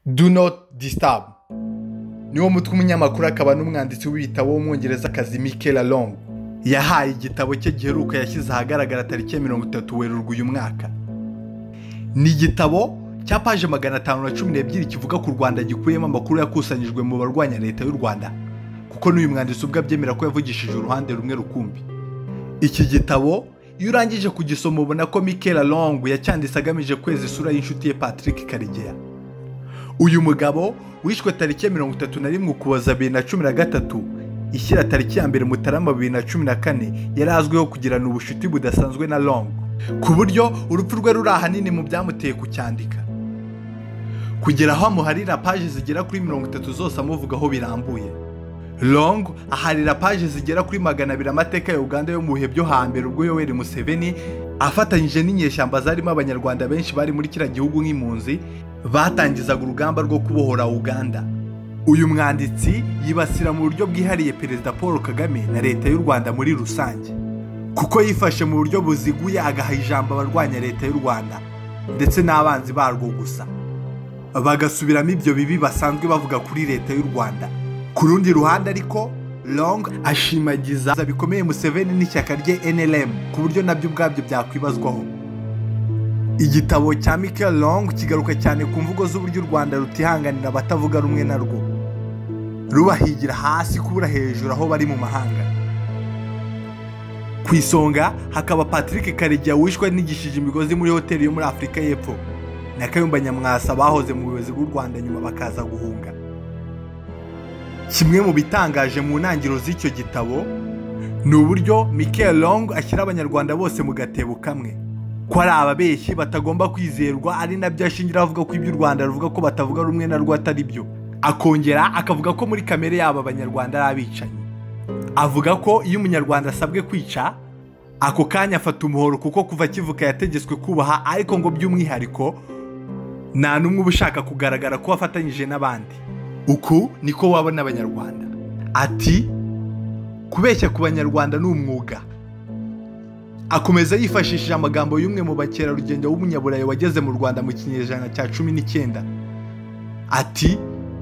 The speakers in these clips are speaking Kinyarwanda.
Do Not Disturb niwo mutwe umunyamakuru akaba n'umwanditsi w'ibitabo w'umwongerezakazi Michela Wrong yahaye igitabo cye giheruka yashyize ahagaragara tariki ya 30 Werurwe uyu mwaka. Ni igitabo cya paje 512 kivuga ku Rwanda, gikuyemo amakuru yakusanyijwe mu barwanya leta y'u Rwanda, kuko n'uyu mwanditsi ubwe abyemera ko yavugishije uruhande rumwe rukumbi. Iki gitabo iyo urangije kugisoma ubona ko Michela Wrong yacyanditse agamije kweza isura y'inshuti ye Patrick Karegeya. Uyu mugabo wishwe tariki ya 31 Ukuboza 2013 ishyira tariki ya 1 Mutarama 2014 yari azwiho kugirana ubucuti budasanzwe na Wrong, ku buryo urupfu rwe ruri ahanini mu byamuteye kucyandika, kugera aho amuharira paje zigera kuri 30 zose amuvugaho birambuye. Wrong aharira paje zigera kuri 200 amateka ya Uganda yo mu bihe byo hambere, ubwo Yoweri Museveni afatanyije n'inyeshyamba zarimo abanyarwanda benshi bari muri kiriya gihugu nk'impunzi batangizaga urugamba rwo kubohora Uganda. Uyu mwanditsi yibasira mu buryo bwihariye Perezida Paul Kagame na leta y'u Rwanda muri rusange, kuko yifashe mu buryo buziguye agaha ijambo abarwanya leta y'u Rwanda ndetse n'abanzi barwo gusa, bagasubiramo ibyo bibi basanzwe bavuga kuri leta y'u Rwanda. Ku rundi ruhande ariko, Wrong ashimagiza bikomeye Museveni n'ishyaka rye NRM, ku buryo nabyo ubwabyo byakwibazwaho. Igitabo cya Michela Wrong kigaruka cyane ku mvugo z'uburyo u Rwanda rutihanganira abatavuga rumwe narwo, rubahigira hasi kubura hejuru aho bari mu mahanga. Ku isonga hakaba Patrick Karegeya wishwe anigishije imigozi muri hoteli yo muri Afurika y'Epfo, na Kayumba Nyamwasa bahoze mu buyobozi bw'u Rwanda nyuma bakaza guhunga. Kimwe mu bitangaje mu ntangiriro z'icyo gitabo ni uburyo Michela Wrong ashyira abanyarwanda bose mu gatebo kamwe, ko ari ababeshyi batagomba kwizerwa, ari nabyo ashingira avuga ko ibyo u Rwanda ruvuga ko batavuga rumwe narwo atari byo. Akongera akavuga ko muri kamere yabo abanyarwanda ari abicanyi. Avuga ko iyo umunyarwanda asabwe kwica ako kanya afata umuhoro, kuko kuva akivuka yategetswe kubaha, ariko ngo by'umwihariko nta n'umwe uba ushaka kugaragara ko afatanyije n'abandi. Uku niko wabona abanyarwanda. Ati kubeshya ku banyarwanda ni umwuga. Akomeza yifashishije amagambo y'umwe mu bakerarugendo w'umunyaburayi wageze mu Rwanda mu kinyejana cya 19. Ati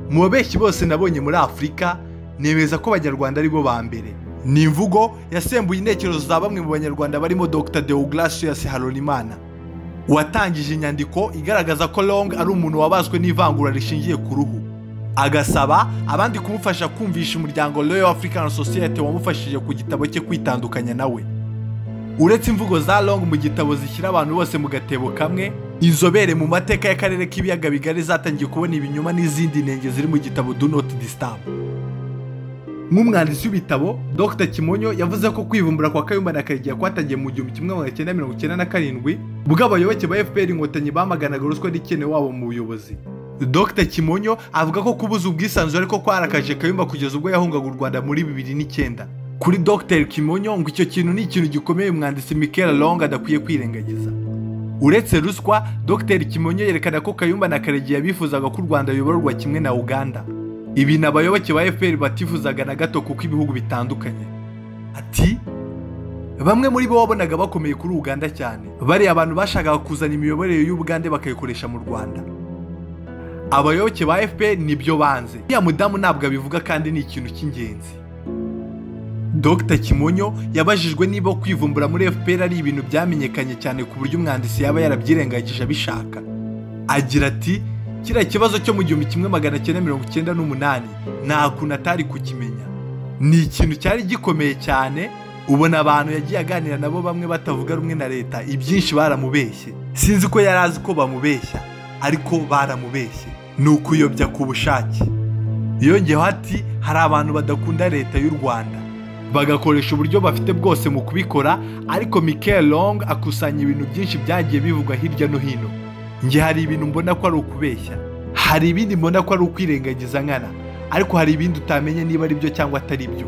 mu babeshyi bose nabonye muri Afurika nemeza ko abanyarwanda ari bo ba mbere. Ni imvugo yasembuye intekerezo za bamwe mu banyarwanda barimo Dr Deogratias Harolimana, watangije inyandiko igaragaza ko Wrong ari umuntu wabazwe n'ivangura rishingiye ku ruhu, agasaba abandi kumufasha kumvisha umuryango Royal African Society wamufashije ku gitabo cye kwitandukanya nawe. Uretse imvugo za Wrong mu gitabo zishyira abantu bose mu gatebo kamwe, inzobere mu mateka y'akarere k'ibiyaga bigari zatangiye kubona ibinyoma n'izindi nenge ziri mu gitabo Do Not Disturb. Nk'umwanditsi w'ibitabo Dr Kimonyo yavuze ko kwivumbura kwa Kayumba na Karegeya kwatangiye mu 1997 ubwo abayoboke ba FPR Inkotanyi bamaganaga ruswa n'ikene wabo mu buyobozi. Dr Kimonyo avuga ko kubuza ubwisanzure ariko kwarakaje Kayumba kugeza ubwo yahungaga u Rwanda muri 2009. Kuri Dr Kimonyo ngo icyo kintu ni ikintu gikomeye umwanditsi Michela Wrong adakwiye kwirengagiza. Uretse ruswa, Dr Kimonyo yerekana ko Kayumba na Karegeya bifuzaga ko u Rwanda ruyoborwa kimwe na Uganda, ibintu abayoboke ba FPR batifuzaga na gato kuko ibihugu bitandukanye. Ati bamwe muri bo wabonaga bakomeye kuri Uganda cyane, bari abantu bashakaga kuzana imiyoborere y'Ubugande bakayikoresha mu Rwanda. Abayoboke ba FPR nibyo banze. Uriya mudamu ntabwo abivuga kandi ni ikintu cy'ingenzi. Dr Kimonyo yabajijwe niba kwivumbura muri FPR ari ibintu byamenyekanye cyane ku buryo umwanditsi yaba yarabyirengagije abishaka. Agira ati kiriya kibazo cyo mu 1998 nta kuntu atari kukimenya. Ni ikintu cyari gikomeye cyane, ubona abantu yagiye aganira nabo bamwe batavuga rumwe na leta, ibyinshi baramubeshye. Sinzi ko yari azi ko bamubeshya, ariko baramubeshye. Ni ukuyobya ku bushake. Yongeyeho ati hari abantu badakunda leta y'u Rwanda, bagakoresha uburyo bafite bwose mu kubikora, ariko Michela Wrong akusanya ibintu byinshi byagiye bivugwa hirya no hino. Nge hari ibintu mbona ko ari ukubeshya, hari ibindi mbona ko ari ukwirengagiza nkana, ariko hari ibindi utamenya niba ari byo cyangwa atari byo.